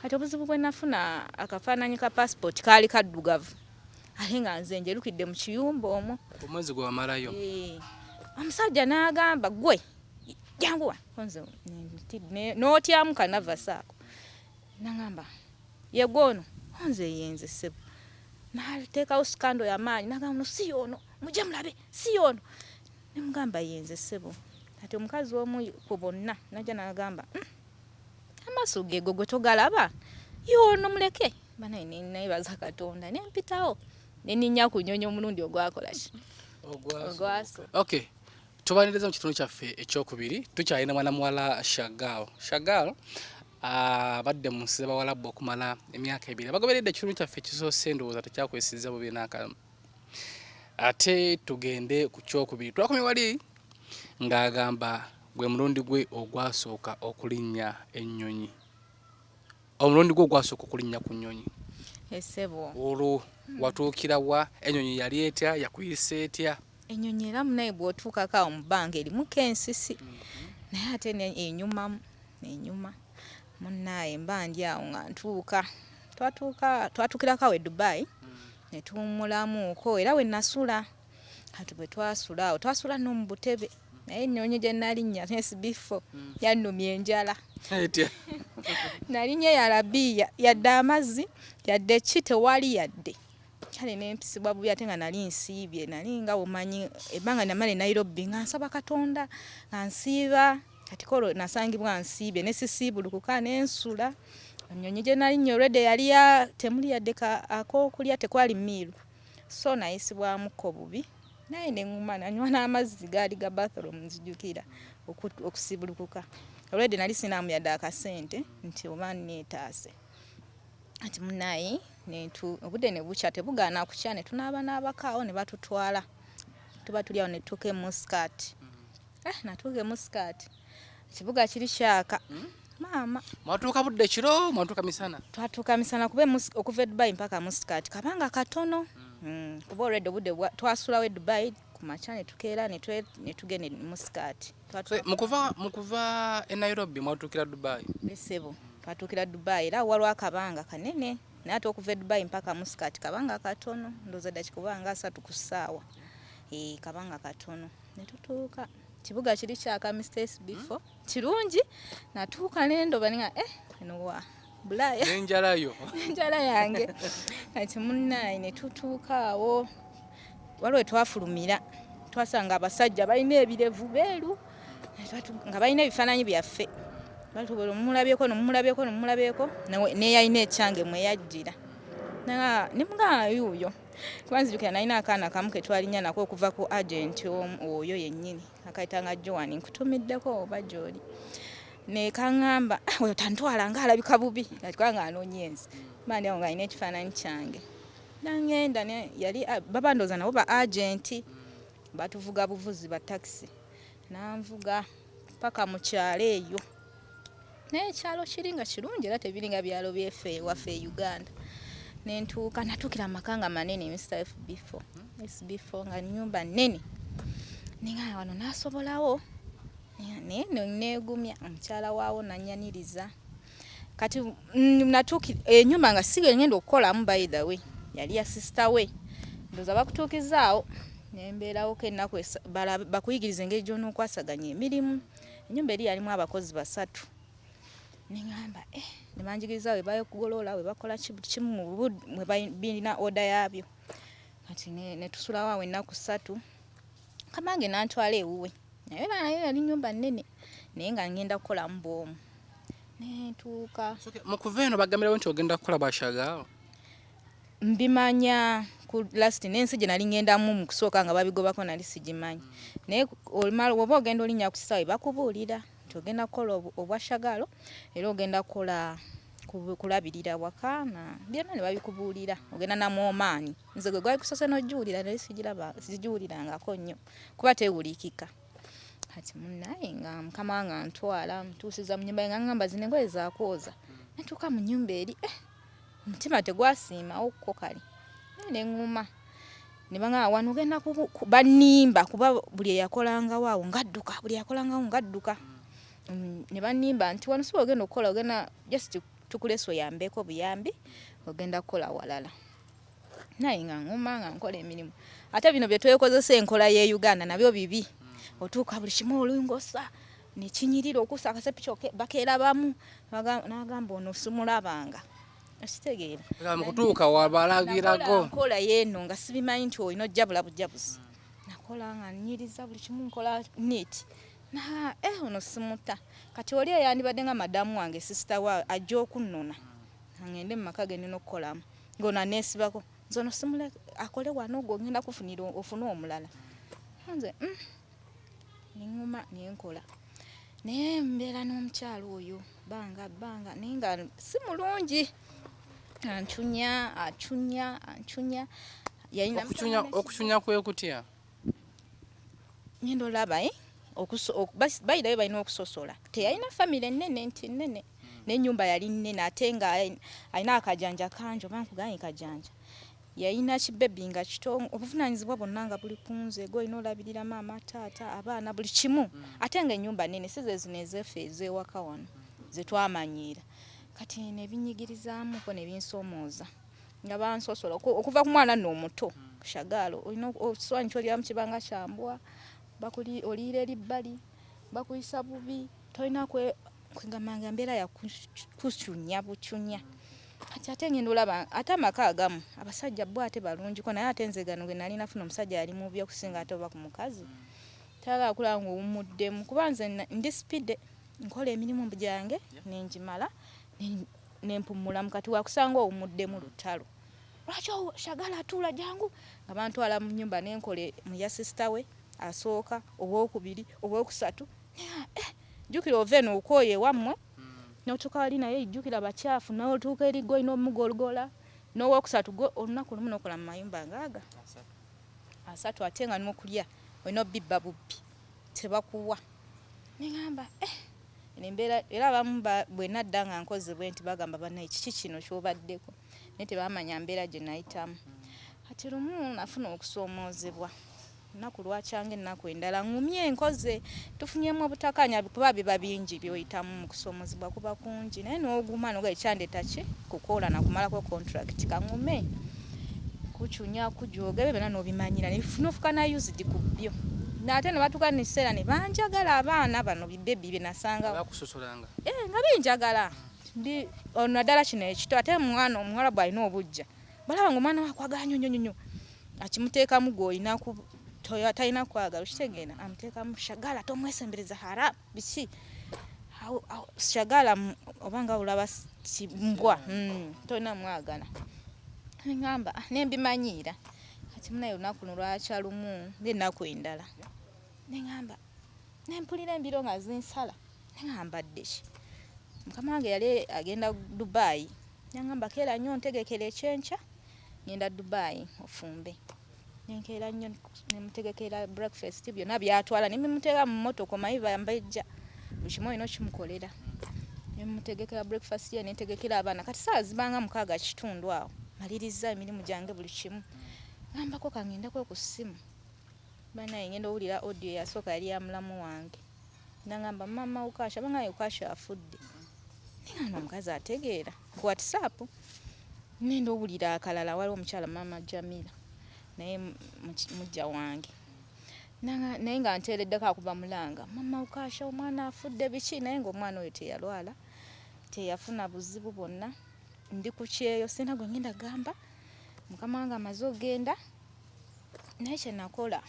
Kati obuzibu bwe nafuna, akafaananyi ka passport kaali kaddugavu, ate nga nze njerukidde mu kiyumba omwo. Omwezi gwe wamalayo? Eh, omusajja n'agamba, "Gwe janguwa." Nze n'otyamu kanavasi ako. Nagamba, "Yegwe ono?" Nze, "Yenze, ssebo." Nateekawo scandal yamaanyi, nagamba, "No, si yono, mujje mulabe, si yono." Nemugamba, "Yenze, ssebo." Kati omukazi omu ku bonna najja nagamba, Amaaso geego gwe togalaba, yono, muleke." Banaye nebaza Katonda, nempitawo, neninnya ku nnyonyi omulundi ogwakolaki, ogwaso. Okay, tubaniriza mu kitundu kyaffe ekyokubiri. Tukyalina mwana muwala Shagal. Shagal abadde mu nsi z'Abawalabu okumala emyaka 2. Abagoberedde ekitundu kyaffe ekisoose, ndowooza tekyakwesiza bubi n'akamu. Ate tugende ku kyokubiri. Twakomye wali ng'agamba gwe mulundi gwe ogwasooka okulinnya ennyonyi, omulundi gwe ogwasooka okulinnya ku nnyonyi. Esebo. Olwo watuukira wa? Ennyonyi yali etya? Yakuyisa etya? Ennyonyi era munaye bw'otuukako awo mu bbanga erimuko ensisi, naye ate enyumamu, enyuma munnaaye. Mba ndi awo nga ntuuka, twatuuka, twatuukirako awo e Dubai ne tuwummulamuuko, era we nasula. Kati bwe twasula awo, twasula nno mu butebe, naye ennyonyi gye nalinnya SB4 yannumya enjala. Etya? Nalinnya ya Arabiya, yadde amazzi yadde ki tewali yadde. Kale nempisibwa bubi, ate nga nali nsiibye. Nali nga omanyi ebbanga namala e Nairobi nga nsaba Katonda, nga nsiiba. Kati kolo nasangibwa nsiibye, ne sisiibulukuka, nensula. Ennyonyi gye nalinnya olwedde yali ya temuli yadde ak'okulya, tekwali miiru, so nayisibwamukko bubi, naye neŋŋuma, nanywa n'amazzi gaali ga bathroom. Nzijukira okusibulukuka olwedde nali sinaamu yadde akasente nti oba neetaase. Ati munaye netu obudde ne bukya, tebugaana kukya, ne tunaaba n'abakaawo ne batutwala. Tuba tuli awo ne tutuuka e Muscat. Eh, natuuka e Muscat, ekibuga kiri kyaka, maama. Mwatuuka budde kiro? Mwatuuka misana? Twatuuka misana, kuba okuva e Dubai mpaka Muscat kabanga katono. Kuba olwedde obudde twasulawo e Dubai, ku makya ne tukeera ne tugenda e Muscat. So, mukuva e Nairobi mwatuukira Dubai? Esebo, twatuukira Dubai, era waliwo akabanga kanene, naye ate okuva e Dubai mpaka Muscat kabanga katono, ndowooza dakika oba nga 30 ku ssaawa. Eh, kabanga katono. Ne tutuuka, kibuga kiri kyaka, Mr SB4, kirungi. Natuuka nendoba ninga, eh, eno wa Bulaaya. N'enjalayo. Enjala yange. Kati munnaye ne tutuuka awo, waliwo twafulumira, twasanga abasajja balina ebirevu beeru nga balina ebifaananyi byaffe. Batubula, mumulabyeko, nomumulabyeko, nomumulabyeko, neyalina ekyange mweyajjira nemugamba yuuyo, kuba nzijukira nalina akaana kamu ke twalinya nako okuva ku agent oyo yennyini, akayitanga Joan, nkutumiddeko oba gy'oli. Nekaŋŋamba, "Ah, oyo tantwala nga alabika bubi," kubanga anoonya ensi mandi awo ng'alina ekifaananyi kyange. Nangenda yali, ah, baba ndowooza nabo ba agenti batuvuga buvuzi ba takisi, nanvuga paka mu kyalo eyo. Naye ekyalo kiri nga kirungi, era tebiringa byalo byeffe ewaffe e Uganda. Nentuuka, natuukira amaka nga manene, Mr FB4, SB4, nga nyumba nnene. Ninga wano nasobolawo, naye neegumya, omukyala waawo nanyaniriza. Kati natuuki enyumba nga si ngenda okukolamu, by the way yali ya sister we. Ndowooza bakutuukizaawo nembeerawoko ennaku bakuyigiriza engeri gy'onookwasaganya emirimu. Ennyumba eri yalimu abakozi basatu. Neŋŋamba, eh, ne banjigiriza we bagolola, we bakola kimu mu mwe birina order yaabyo. Kati ne tusulawo awo ennaku 3. Kamange nantwala ewuwe, naye era naye yali nyumba nnene, naye nga ngenda kukolamu bw'omu. Nentuuka. Mu kuva eno bagambirawo nti ogenda kukola bwashagaawo? Mbimanya ku last, n'ensi gye nali ngendamu mu kusooka nga babigobako nali sigimanyi, naye olumala oba ogenda olinnya ku kisaawe, bakubuulira nti ogenda kukola obwashagalo, era ogenda kukola kulabirira waka na byonna ne babikubuulira. Ogenda namwomaani, nze gwe gwali kusoose n'ogiwulira, naye sigiraba, sigiwulirangako nnyo kuba tewulikika. Kati munnaye nga mukama wange antwala, ntuusiza mu nyumba ye, nga ngamba, "Zino engoye zakwoza." Natuuka mu nyumba eri, eh, omutima tegwasiimawo kko. Kale naye neŋŋuma, ne baŋŋamba, "Wano ogenda bannimba," kuba buli eyakolangawo awo ngadduka, buli eyakolangawo ngadduka. Ne bannimba nti wano si ogenda okukola, ogenda just Tukulese oyambeko buyambi, ogenda kukola walala. Naye nga nguma nga nkola emirimu. Ate bino bye twekozesa enkola y'e Uganda nabyo bibi. Otuuka buli kimu olungosa nekinyirira okusa akasepiki bakeerabamu, n'agamba ono simulabanga. Okitegeera? Mu kutuuka wabalagirago. Nkola yeeno nga sibimanyi nti olina ojjabula bujabuzi. Nakola nga nnyiriza buli kimu, nkola neat. Na ono simuta. Kati oli eyandibadde nga madamu wange, sister wa ajja okunnona ngende mu maka ge nina okukolamu, ng'ono aneesibako nze ono simule akole wano, gwe ogenda kufunira ofune omulala. Nze neŋŋuma nenkola, naye mbeera n'omukyalo oyo bbanga bbanga, naye nga si mulungi, ancunya acunya ancunya. Yalina Okucunya kwe kutya? Ngenda olaba, eh? Bayirayo balina okusosola. Teyalina famire ennene nti nnene, n'ennyumba yali nnene, ate nga alina akajanja kangi, oba nkugambye kajanja. Yalina kibebi nga kito, obuvunaanyizibwa bwonna nga buli ku nze. Gwe olina olabirira maama, taata, abaana, buli kimu, ate nga ennyumba nnene, si ze zino ezeffe ez'ewaka wano ze twamanyiira. Kati nebinyigirizaamuko ne binsoomooza nga bansosola okuva ku mwana nno omuto Shagaalo. Olina okisobanyi kyoliramu kibanga kyambwa, bakuli oliira eri bbali, bakuyisa bubi, tolina kwegamba nga mbeera ya kucunya bucunya. Kati ate ngenda olaba ate amaka agamu abasajja bo ate balungiko, naye ate nze gano ge nali nafuna omusajja yali mubi okusinga ate oba ku mukazi tayagala kulaba ng'owummuddemu, kuba nze ndi speed, nkola emirimu gyange nengimala nempummulamu. Kati wakusanga owummuddemu lutalo, lwaki Shagala atuula, jangu, nga bantwala mu nnyumba nenkola mu ya sister we asooka, owokubiri, owokusatu. Jjukira ova eno okwoyo ewammwe n'otuuka wali, naye jjukira bakyafu, n'otuuka eri gwe olina omugologola n'owokusatu gwe olunaku lumu n'okola mu mayumba ngaaga 3, ate nga n'okulya olina obibba bubbi, tebakuwa. Neŋŋamba eno embeera. Era abamu bwe nadda nga nkoze bwe nti bagamba, "Bannaye, kiki kino ky'obaddeko?" Naye tebamanya mbeera gye nayitamu. Kati lumu nafuna okusoomoozebwa, lunaku lwakyanga ennaku endala, ŋŋumye nkoze, tufunyemu obutakkaanya, kuba biba bingi by'oyitamu mu kusoomoozebwa, kuba kungi, naye n'oguma noga ekyandeeta ki kukola nakumalako contract, kaŋŋume. Kucunya, kujooga, ebyo byonna n'obimanyira n'ofuuka na used ku byo. Ate ne batuuka nekiseera ne banjagala abaana bano bibebi bye nasangawo. Bakusosolanga? Eh, nga binjagala ndi ono naddala kino ekito. Ate omwana omuwala bw'alina obujja, balaba nga omwana wakwagala nnyo nnyo nnyo, akimuteekamu gwe olina talina kwagala, okitegeera? Amuteekamu Shagala tomwesembereza, haram, biki. Shagala oba nga olaba mbwa, tolina mwagala. Neŋŋamba, "Ah, nembimanyiira." Kati munaye olunaku luno lwakya lumu ng'ennaku endala, neŋŋamba nempulira embiro nga zinsala, neŋŋamba dde ki? Mukama wange yali agenda Dubai, yaŋŋamba, "Keera nnyo ntegekera ekyenkya, ngenda Dubai, ofumbe." Nenkeera nnyo nemutegekera breakfast, byonna byatwala nebimuteeka mu mmotoka. Omanyi bambejja, buli kimu olina okimukolera. Nemutegekera breakfast ye, nentegekera abaana. Kati saawa zibanga 6:15 awo, maliriza emirimu gyange buli kimu, ngambako kangendako ku ssimu. Banaye, ngenda owulira audio eyasooka yali ya mulamu wange, nangamba, "Mama Ukasha." Bangaye, "Ukasha afudde." Naye nga omukazi ategeera ku WhatsApp. Nenda owulira akalala, waliwo omukyala Mama Jamila, naye mujja wange, naye nga nteereddeko akuba mulanga, "Mama Ukasha, omwana afudde," biki. Naye ngaomwana oyo teyalwala, teyafuna buzibu bwonna. Ndi ku kyeyo, sina gwe ngenda gamba, mukama wange amaze ogenda. Naye kyenakola,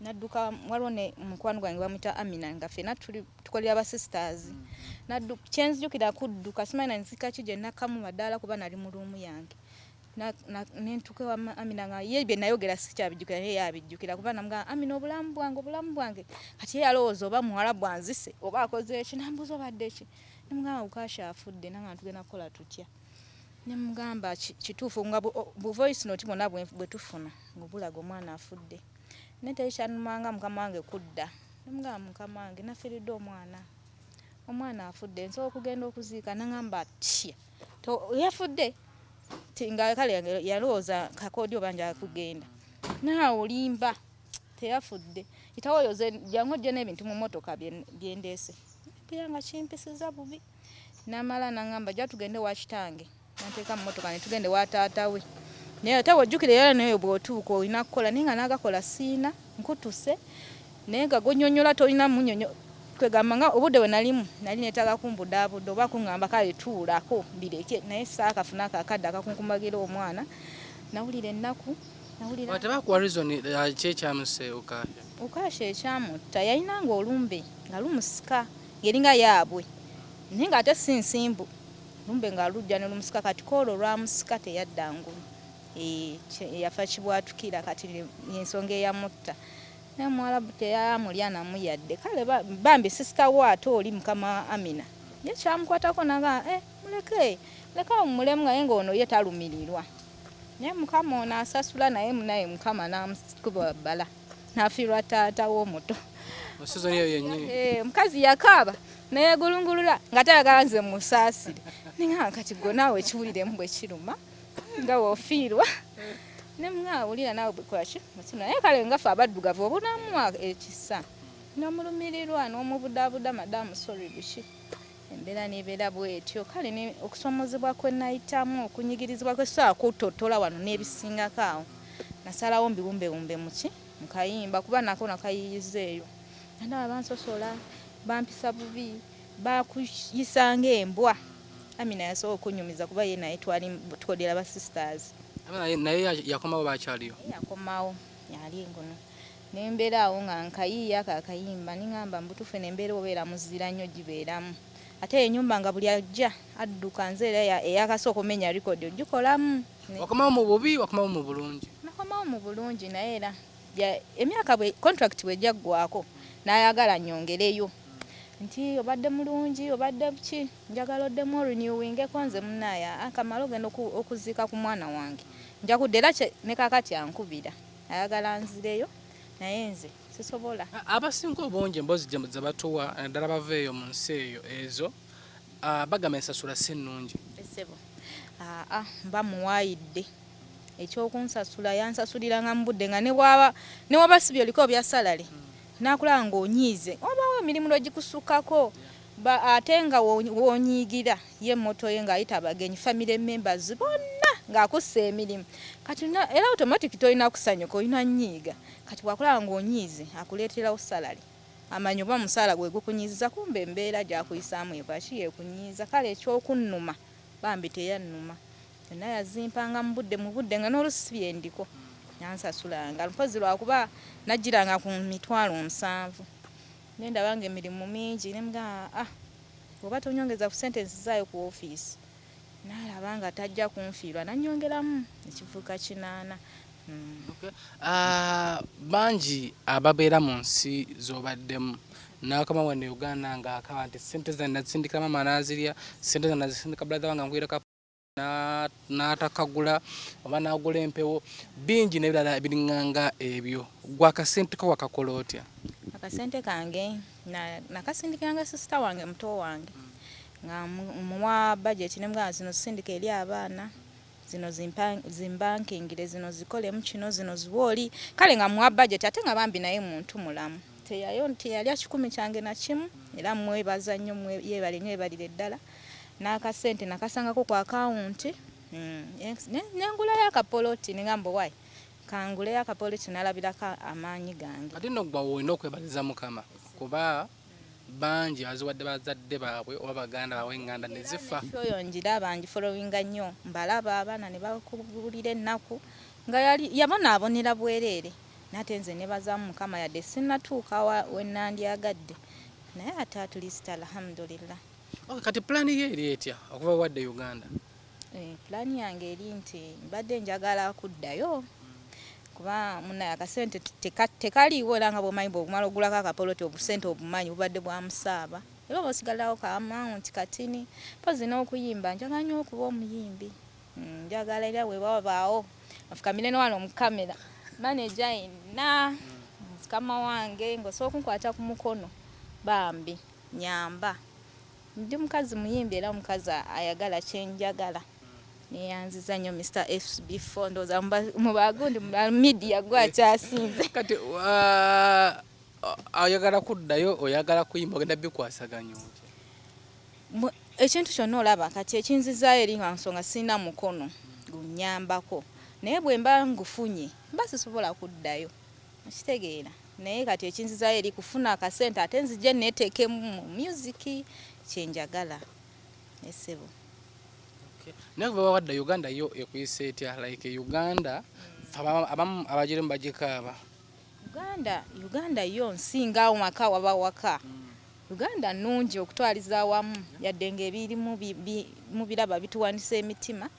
nadduka. Waliwo ne mukwano gwange bamuyita Amina, nga ffena tukolera ba sisters. Kyenzijukira kudduka, simanyi nanzika ki gye nakkamu madaala, kuba nali mu room yange. Nentuuka ewa Amina, nga ye bye nayogera sikyabijjukira, naye yabijjukira, kuba namugamba, "Amina, obulamu bwange, obulamu bwange." Kati ye yalowooza oba muwala bwanzise oba akoze eki. Nambuuza, "Obadde ki?" Nemugamba, "Ukasha afudde." Nanga, "Tugenda kukola tutya?" Nemugamba, "Kituufu nga bu voice note bwonna bwe tufuna ng'obulaga omwana afudde." Naye tekyanumanga mukama wange kudda. Nemugamba, "Mukama wange, nafiiriddwa omwana, omwana afudde, nsobola okugenda okuziika?" Nangamba, "Tya, yafudde?" Nga kale yalowooza kakoodi oba njala kugenda. "Naawe olimba, teyafudde, itawo oyoze, jangu ojje n'ebintu mu mmotoka byendeese." Mpira nga kimpisiza bubi. Namala nangamba ja tugende wa kitange, nanteeka mu mmotoka ne tugenda ewa taata we. Naye ate wojjukira era naye bw'otuuka olina kukola, naye nga n'agakola siina, nkutuse naye nga gonyonyola tolina munyonyo kwegamba nga obudde bwe nalimu nali neetaaga kumbudaabuda oba kuŋŋamba kale tuulako mbireke, naye saakafuna ako akadde akakunkumagira omwana. Nawulira ennaku, nawulira Tebakuwa reason ki ekyamuse Ukasha? Ukasha ekyamutta yalinanga olumbe nga lumusika ng'eringa yaabwe, naye ng'ate si nsimbu, lumbe nga lujja ne lumusika. Kati koolwo lwamusika teyadda ngulu, yafa kibwatukira. Kati ensonga eyamutta, naye Omuwarabu teyamulya namu yadde. Kale bambi sister we ate oli mukama Amina ye kyamukwatako naga muleke leka omulemu, naye ng'ono ye talumirirwa, naye Mukama ono asasula. Naye munaye Mukama n'amukuba bbala n'afiirwa taata w'omuto. Mu season eyo yennyini? Omukazi yakaaba neyegulungulula nga tayagala nze musaasire. Ninga kati gwe naawe kiwuliremu bwe kiruma nga wofiirwa, nemwawulira naawe bwekolaki mutima. Naye kale nga ffe abaddugavu obunamu ekisa n'omulumirirwa n'omubudaabuda, madamu sorry biki, embeera nebeera bwetyo. Kale okusomozebwa kwe nayitamu, okunyigirizibwa kwe sobola kutottola wano n'ebisingako awo, nasalawo mbiwumbewumbe muki mukayimba, kuba nako nakayiyiza eyo. Ndaba bansosola, bampisa bubi, bakuyisa ng'embwa. Amina yasobola okunyumiza kuba ye naye twali tukodera ba sisters. Naye yakomawo bakyaliyo? Yakomawo, yali ngono. Nembeera awo nga nkayiiya ako akayimba, niŋŋamba mbutuufu nembeera obeera muzira nnyo gibeeramu, ate enyumba nga buli ajja adduka nze era eyakasooka omenya record ogikolamu. Wakomawo mu bubi, wakomawo mu bulungi? Nakomawo mu bulungi, naye era emyaka bwe contract bwejjaggwako n'ayagala nnyongereyo nti obadde mulungi, obadde ki, njagala oddemu orenewingeko. Nze munaaye akamala ogenda okuziika ku mwana wange, nja kudda. Era ne kakati ankubira ayagala nzireyo, naye nze sisobola. Abasinga obungi emboozi ze batuwa, naddala bava eyo mu nsi eyo ezo, bagamba ensasula si nnungi. Essebo, aa mba muwaayidde ekyokunsasula, yansasuliranga mu budde nga ne waba si byoliko bya salary, nakulaba ng'onyiize obawo emirimu lwegikusukako, ate nga wonyiigira ye moto ye ng'ayita abagenyi, family members bonna, ng'akussa emirimu. Kati era automatic tolina kusanyuka, olina nyiiga. Kati bwakulaba ng'onyiize akuleeterawo salary, amanyi oba musaala gwe gukunyiiza, kumbe embeera gyakuyisaamu ebaki yekunyiiza. Kale ekyokunnuma bambi teyannuma, yonna yazimpanga mu budde, mu budde nga n'olusi byendiko yansasulanga. Mpozi lwakuba najjiranga ku 700,000, nendaba nga emirimu mingi, nemugamba ah oba tonyongeza ku sente nzizaayo ku ofiisi. Naalaba nga tajja kunfiirwa, nanyongeramu ekivuuka 800. Okay. Bangi ababeera mu nsi z'obaddemu n'akoma wano e Uganda ng'akaba nti sente zange nazisindikira maama n'azirya, sente zange nazisindika brother wange angwirako n'atakagula oba n'agula empewo, bingi n'ebirala ebiriŋŋanga ebyo. Gwe akasente ko wakakola otya? Akasente kange nakasindikiranga sister wange, muto wange, nga muwa budget nemugamba zino sindika eri abaana, zino zimbankingire, zino zikolemu kino, zino ziwooli. Kale nga muwa budget, ate nga bambi naye muntu mulamu, teyalya 100 kyange na kimu. Era mwebaza nnyo, yeebale nnyo, yeebalire ddala. N'akasente nakasangako ku akawunti, nengulayo akapoloti, nengamba wayi kanguleyo akapoloti, nalabirako amaanyi gange. Ate nno gwe olina okwebaliza Mukama, kuba bangi aziwadde bazadde baabwe oba baganda baabwe enganda ne zifa. Oyo njiraba ngifollowinga nnyo, mbalaba abaana ne bakubulira ennaku nga yali yabonaabonera bwereere. Nate nze nebazaamu Mukama, yadde sinnatuuka we nandyagadde, naye ate at least alhamdulillah. Okay, kati pulaani ye eri etya okuva wadde Uganda? Pulaani yange eri nti mbadde njagala kuddayo, kuba munaye akasente tekaliiwo. Era nga bwomanyi bwomala ogulako akapoloti, obusente obumanyi bubadde bwa musaaba, era oba osigalawo ka amount katini. Mpozi n'okuyimba, njagala nnyo okuba omuyimbi. Njagala era bwe wabaawo afukamire ne wano mu kamera, manager yenna, mukama wange, ng'osobola okunkwata ku mukono, bambi nyamba. Ndi mukazi muyimbi era omukazi ayagala kyenjagala. Neyanziza nnyo Mr FB4, ndowooza mu bagundi mu media gwe akyasinze. Kati oyagala kuddayo, oyagala kuyimba, ogenda bikwasaganya otya? Ekintu kyonna olaba kati ekinzizaayo eri nga nsonga sirina mukono gunyambako, naye bwe mba ngufunye mba sisobola kuddayo, okitegeera? Naye kati ekinzizaayo eri kufuna akasente ate nzije neeteekemu mu music kyenjagala, essebo. Naye kuva wadda Uganda, yo ekuyisa etya? Like Uganda, ffe abamu abagirimu bagikaaba. Uganda yo nsinga waka, waba waka. Uganda nnungi okutwaliza awamu, yadde ng'ebirimu mubiraba bituwanisa emitima.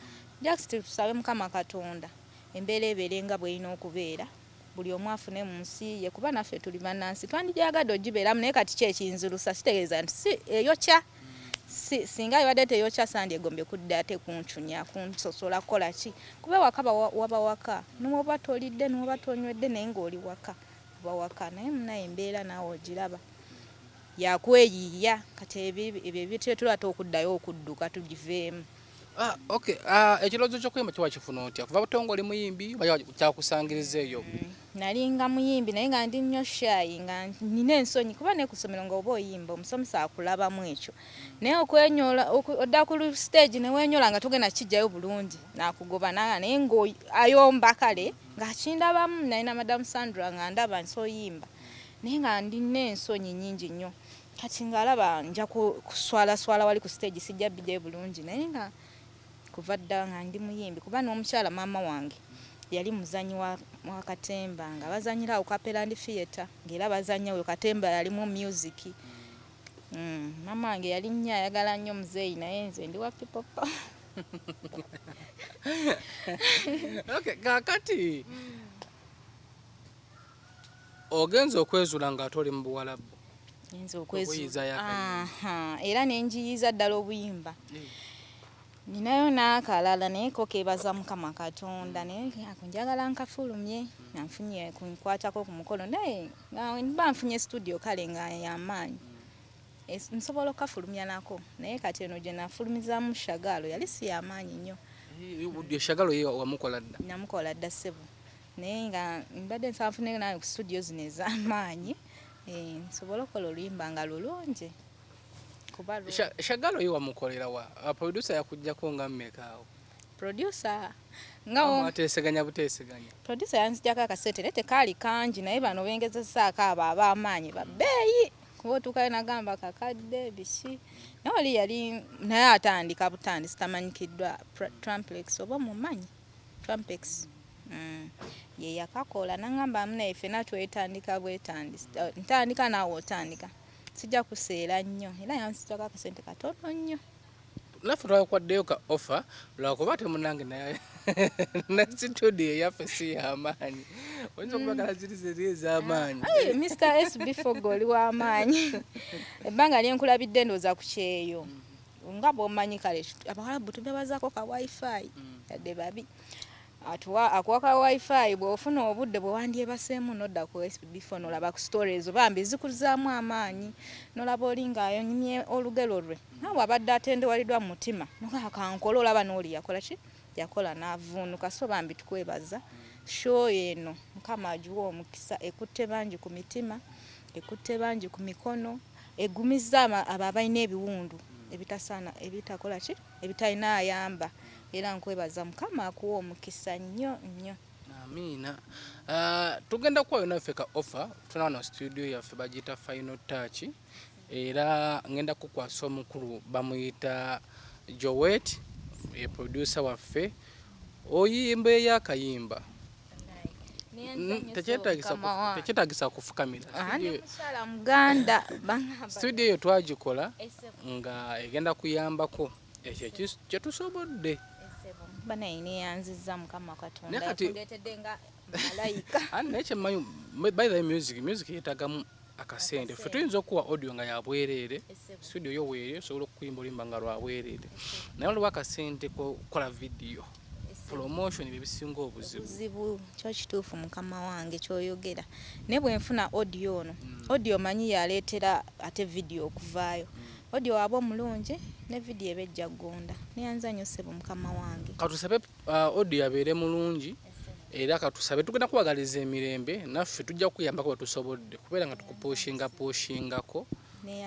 Just tusabe Mukama Katonda embeera ebeere nga bw'erina okubeera, buli omu afune mu nsi ye, kuba naffe tuli bannansi, twandyagadde ogibeeramu. Naye kati ki ekinzirusa kitegeeza nti si eyokya, si singa ebadde teyokya sandyegombye kudda ate kuncunya kunsosola kukola ki, kuba waka waba waka, niwoba tolidde, niwoba tonywedde, naye ng'oli waka, oba waka. Naye munaye embeera naawe ogiraba yakweyiiya. Kati ebyo ebituleetera ate okuddayo okudduka tugiveemu. Ah, okay. Ekirowoozo ky'okuyimba kiwa kifuna otya? Kuva buto ng'oli muyimbi oba kyakusangiriza eyo? Nalinga muyimbi, naye nga ndi nnyo shy, nga nina ensonyi, kuba ne ku ssomero nga oba oyimba omusomesa akulabamu ekyo, naye okwenyola odda ku stage ne weenyola nga togenda kijjayo bulungi, nakugoba. Naye ng'ayomba kale ng'akindabamu, nalina Madam Sandra nga ndaba nsoyimba, naye nga ndina ensonyi nnyingi nnyo. Kati ng'alaba nja kuswalaswala wali ku stage, sijja bijjayo bulungi. Naye nga kuva dda nga ndi muyimbi, kuba n'omukyala maama wange yali muzanyi wa katemba, nga bazanyira awo Kapeland Theatre, ng'era bazanya oyo katemba yalimu music. Maama wange yali nnyo ayagala nnyo muzeeyi, naye nze ndi wa people power. Okay, kaakati ogenza okwezuula ng'ate oli mu Buwalabu. Nza okwezuula era nenjiyiza ddala obuyimba. Ninayo n'akalala, naye ko keebaza Mukama Katonda, naye ako njagala nkafulumye nga nfunye kunkwatako ku mukono, naye nga mba nfunye studio kale nga yamaanyi, nsobola okukafulumya nako. Naye kati eno gye nafulumizaamu Shagalo yali si yamaanyi nnyo. Shagalo ye wamukola dda? Namukola dda, ssebo, naye nga mbadde nsaba nfune nawe ku studio zino ez'amaanyi, nsobole okukola oluyimba nga lulungi. Shagalo ye wamukolera wa? Producer yakuggyako nga mmeka awo? Producer nga mwateeseganya buteeseganya? Producer yanzijjako akasente, naye tekaali kangi. Naye bano bengezesaako abo ab'amaanyi babbeeyi, kuba otuukayo nagamba kakadde biki. Naye oli yali naye atandika butandisi, tamanyikiddwa, Tramplex, oba mumanyi Trampex. Ye yakakola nangamba, "Munaye, ffenna twetandika bwetandisi, ntandika naawe otandika, sijja kuseera nnyo." Era yanzijjako akasente katono nnyo. Naffe twakwaddeyo ka offer lwakuba temunange, naye ne studio eyaffe si yamaanyi, oyinza okubagala ziri zeri ez'amaanyi. Mr SB Fogo, oli w'amaanyi. Ebbanga lyenkulabidde ndowooza ku kyeyo, nga bw'omanyi kale Abawalabu tubebazaako ka wifi, yadde babi atuwa akuwa ka wifi, bw'ofuna obudde bwe wandyebaseemu nodda ku SB4 nolaba ku stories, bambi zikuzaamu amaanyi, nolaba oli ng'ayonyumye olugero lwe, naawe abadde atendewaliddwa mu mutima nokankole, olaba n'oli yakola ki, yakola n'avuunuka. So bambi tukwebaza show eno, Mukama agiwa omukisa, ekutte bangi ku mitima, ekutte bangi ku mikono, egumizza abo abalina ebiwundu ebitasaana, ebitakola ki, ebitalina ayamba. Era nkwebaza, Mukama akuwa omukisa nnyo nnyo. Amiina. Tugenda kuwayo naffe ka offer. Tuna wano studio yaffe bagiyita Final Touch, era ngenda kukwasa omukulu bamuyita Joet, ye producer waffe, oyimba eyakayimba. Tekyetagisa kufukamira. Mukyala muganda. Studio eyo twagikola nga egenda kuyambako ekyo kyetusobodde. Banaye, neyanziza Mukama Katonda yakundeetedde nga malayika. Naye kyemmanyi, by the way, music yeetagamu akasente. Ffe tuyinza okuwa audio nga yabwereere, studio yo weeri osobola okuyimba oluyimba nga lwabwereere, naye waliwo akasente kokukola video, promotion, bye bisinga obuzibu. Obuzibu kyo kituufu, mukama wange, kyoyogera. Naye bwe nfuna audio ono, audio manyi yaleetera ate video okuvaayo. Audio waaba omulungi ne video eba ejja ggonda. Neyanza nnyo, ssebo, mukama wange. Katusabe audio abeere mulungi, era katusabe tugenda kubagaliza emirembe, naffe tujja kuyambako bwe tusobodde kubeera nga tukupushinga pushingako.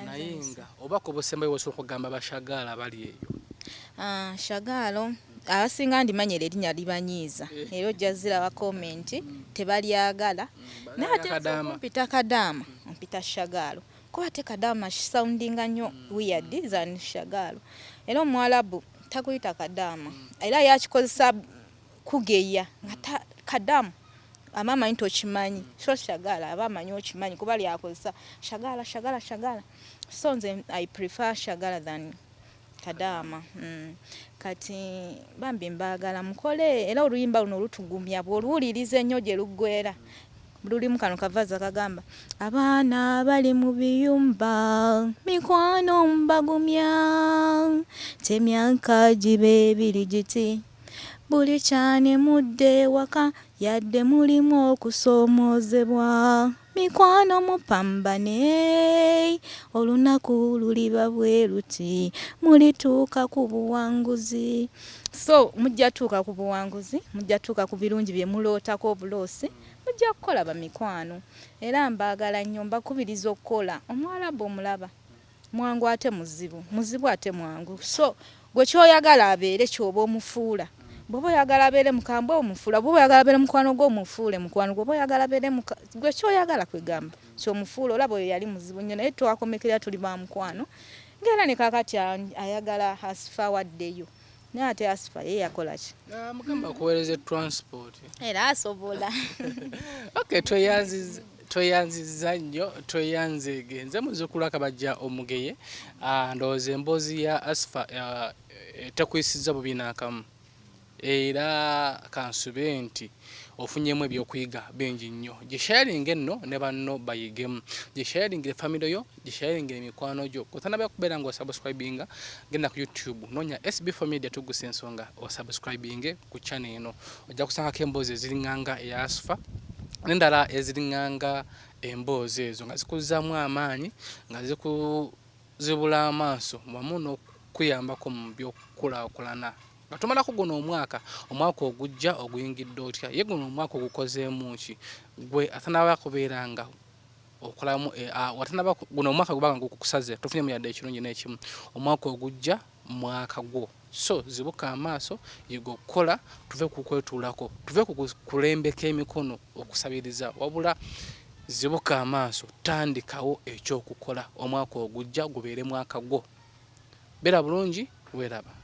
Naye nga obubaka obusembayo bwosobola okugamba bashagaala abali eyo? Ah, shagaalo abasinga ndimanyira erinnya libanyiiza eh. Era ojja ziraba komenti tebalyagala. Naye ate ompita kadaama, ompita shagaalo, kuba ate kadaama soundinga nnyo weird than shagaalo. Era omuwalabu takuyita kadaama, era yakikozesa kugeya nga kadamu aba amanyi tokimanyi. So shagala aba amanyi okimanyi kuba lyakozesa shagala, shagala, shagala. So nze I prefer shagala than kadaama. Kati bambi mbaagala mukole, era oluyimba luno lutugumya bw'oluwuliriza ennyo gye luggwera. Lulimu kano kavaza kagamba, "Abaana bali mu biyumba, mikwano mbagumya, temyaka giba 2 giti, buli kyane mudde waka, yadde mulimu okusoomoozebwa, mikwano mupambane, olunaku luliba bwe luti, mulituuka ku buwanguzi." So mujja tuuka ku buwanguzi, mujja tuuka ku birungi bye mulootako obuloosi, mujja kukola bamikwano. Era mbaagala nnyo, mbakubiriza okukola. Omuwalabu omulaba mwangu ate muzibu, muzibu ate mwangu. So gwe kyoyagala abeere kyoba omufuula. Bw'oba oyagala abeere mukambwe, omufuula. Bw'oba oyagala abeere mukwano gwo, omufuule mukwano gwo. Bw'oba oyagala abeere gwe kyoyagala, kwegamba kyomufuula. Olaba oyo yali muzibu nnyo, naye twakomekerera tuli ba mukwano, ngaera ne kakati ayagala Asifa waddeyo. Naye ate Asifa ye yakola ki? Ah, mugamba akuweereza transport. Era asobola. Okay, tweyanzizza nnyo, tweyanzeege. Nze muzzukulu Akabajja Omugeye. Ah, ndowooza emboozi ya Asifa tekuyisizza bubi n'akamu, era kansube nti ofunyemu ebyokuyiga bingi nnyo. Gisharinge nno ne banno bayigemu, gisharingire family yo, gisharingire emikwano gyo. Kutanaba kubeera nga osubscribinga, genda ku YouTube, nonya SB4 Media, tugusa ensonga, osubscribinge ku channel eno. Ojja kusangako emboozi eziriŋŋanga eya Asufa n'endala eziriŋŋanga emboozi ezo, nga zikuzzaamu amaanyi, nga zikuzibula amaaso, wamu n'okuyambako mu by'okukulaakulana. Nga tumalako guno omwaka, omwaka ogujja oguyingidde otya? Ye guno omwaka ogukozeemu ki? Gwe atanaba kubeera nga okolamu watanaba, guno omwaka gubanga gukusaze, tofunyemu yadde ekirungi n'ekimu. Omwaka ogujja mwaka gwo, so zibuka amaaso, yiga okukola. Tuve ku kwetuulako, tuve ku kulembeka emikono okusabiriza, wabula zibuka amaaso, tandikawo ekyokukola. Omwaka ogujja gubeere mwaka gwo. Beera bulungi, weeraba.